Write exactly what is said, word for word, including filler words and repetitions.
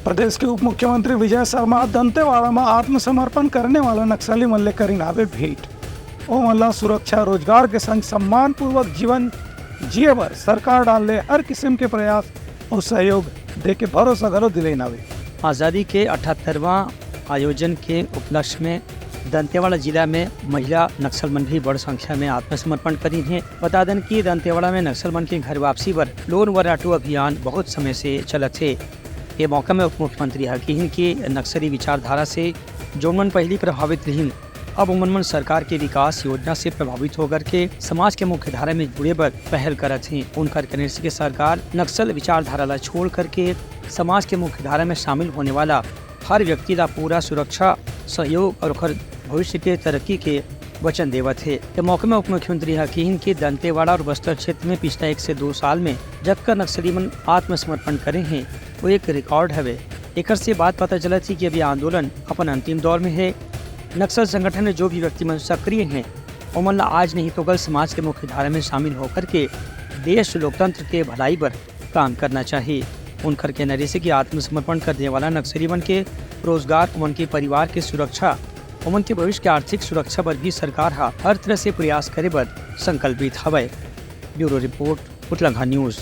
प्रदेश के उप मुख्यमंत्री विजय शर्मा दंतेवाड़ा म आत्मसमर्पण करने वाला नक्सली मन ले करिन हावे भेंट। ओमन ला सुरक्षा, रोजगार के संग सम्मानपूर्वक जीवन जिए बर सरकार डाल ले हर किसिम के प्रयास अउ सहयोग देके भरोसा घलो दिलाइन हावे। आजादी के अठहत्तरवां आयोजन के उपलक्ष्य में दंतेवाड़ा जिला में महिला नक्सल मन भी बड़ संख्या में आत्मसमर्पण करिन हे। बता दन कि दंतेवाड़ा में नक्सल मन के घर वापसी बर लोन वर्राटू अभियान बहुत समय से चलत हे। ये मौका में उप मुख्यमंत्री ह किहिन कि नक्सली विचारधारा से जोन मन पहिली प्रभावित रिहिन, अब ओमन मन सरकार के विकास योजना से प्रभावित होकर के समाज के मुख्य धारा में जुड़े बर पहल करत हे। उनकर कहने से कि सरकार नक्सल विचारधारा ला छोड़ करके समाज के मुख्य धारा में शामिल होने वाला हर व्यक्ति ला पूरा सुरक्षा, सहयोग और ओकर भविष्य के तरक्की के वचन देवत हे। ये मौके में उप मुख्यमंत्री ह किहिन कि दंतेवाड़ा और बस्तर क्षेत्र में पिछला एक से दो साल में जतका नक्सली मन आत्मसमर्पण करे हे, वो एक रिकॉर्ड हवे। एकर से बात पता चलत हे कि अभी आंदोलन अपन अंतिम दौर में हे। नक्सल संगठन में जो भी व्यक्ति मन सक्रिय हैं, ओमन ला आज नहीं तो कल समाज के मुख्य धारा में शामिल होकर के देश लोकतंत्र के भलाई बर काम करना चाहिए। उनकर कहना रहिसे कि आत्मसमर्पण करने वाला नक्सली मन के रोजगार, ओमन के परिवार के सुरक्षा, ओमन के भविष्य के आर्थिक सुरक्षा बर भी सरकार ह हर तरह से प्रयास करे बर संकल्पित हवय। ब्यूरो रिपोर्ट, उतलंघा न्यूज।